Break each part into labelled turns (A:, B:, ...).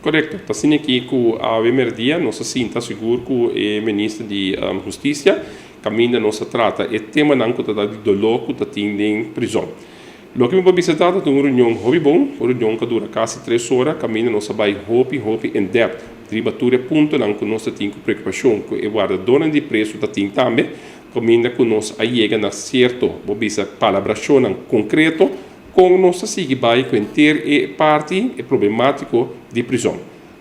A: Korekto. Ta asina aki ku awe merdia nos a sinta sigur ku e minister di Hustisia, kaminda nos a trata e temanan ku ta da di doló ku ta tin den prizòn. Loke mi por bisa ta, ta un reunion hopi bon, un reunion ku a dura kasi 3 ora, kaminda nos a bai hopi hopi in depth riba tur e puntonan ku nos tin ku preokupashon ku e wardadónan di preso ta tin tambe, kaminda ku nos a yega na sierto, bo bisa, palabrashonnan konkreto kon nos a sigui bai ku henter e parti e problemátiko di prizòn.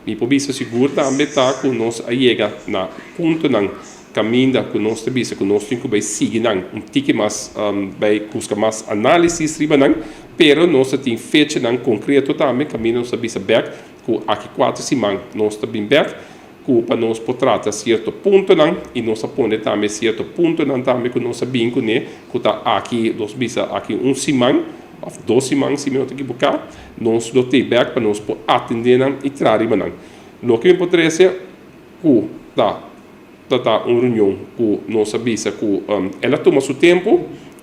A: Mi por bisa sigur tambe ta ku nos a yega na puntonan kaminda ku nos ta bisa ku nos tin ku bai sigui nan un tiki mas, bai buska mas análisis riba nan, pero nos tin fechanan konkreto tambe kaminda nos a bisa bèk ku aki 4 siman nos ta bin bèk ku pa nos por trata sierto puntonan, i nos a pone tambe sierto puntonan tambe ku nos a bin kuné ku ta aki nos bisa aki un siman òf 2 siman, si mi no ta ekivoká, nos lo t'ei bèk pa nos por atendé nan i traha riba nan. Loke mi por trese ku ta un reunion ku nos a bisa ku el a tuma su tempu,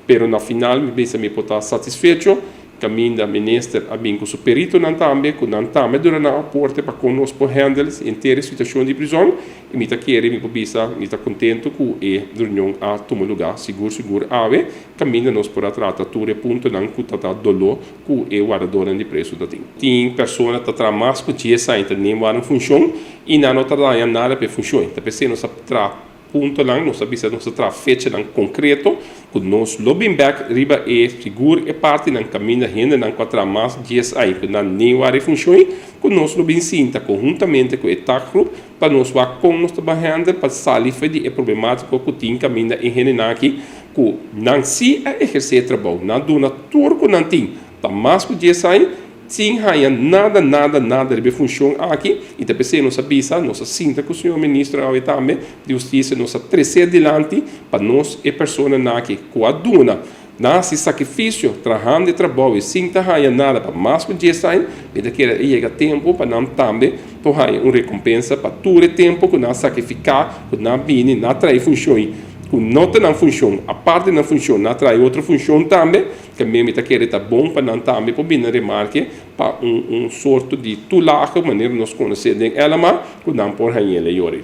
A: pero na final mi bisa mi por ta satisfecho kaminda minister a bin ku su peritonan tambe, ku nan tambe duna nan aporte pa kon nos por handle henter situashon di prizòn, i mi ta kere mi por bisa mi ta kontentu ku e reunion a tuma lugá sigur sigur awe, kaminda nos por a trata tur e puntonan ku ta doló ku e wardadónan di preso ta tin. Tin persona ta traha mas ku 10 aña ta ni wak funshon i nan no ta haña nada pa e funshon. Ta p'esei nos a traha puntonan, nos a bisa nos a traha fechanan konkreto ku nos lo bin bèk riba e sigur e partinan kaminda hendenan ku a traha mas 10 aña ku nan ni wak funshon, ku nos lo bin sinta konhuntamente ku e taakgroep pa nos wak kon nos ta handle pa sali for di e problemátiko ku tin kaminda e hendenan aki ku nan si a ehersé trabou, nan duna tur ku nan tin pa mas ku 10 aña sin haña nada, nada, nada riba e funshon aki. I ta p'esei nos a bisa, nos a sinta ku señor minister awe tambe di Hustisia, nos a trese dilanti pa nos e personanan aki ku a duna nan hasi sakrifisio trahando e trabou i sin ta haña nada pa mas ku 10 aña. Mi ta kere yega tempu pa nan tambe por haña un rekompensa pa tur e tempu ku nan a sakrifiká, ku nan bini nan traha funshon ku no ta nan funshon, aparte nan funshon nan traha otro funshon tambe. Tambe mi ta kere ta bon pa nan tambe por bini remarke pa un sorto di toelage, manera nos konosé den LMA, ku nan por hañ'é yori.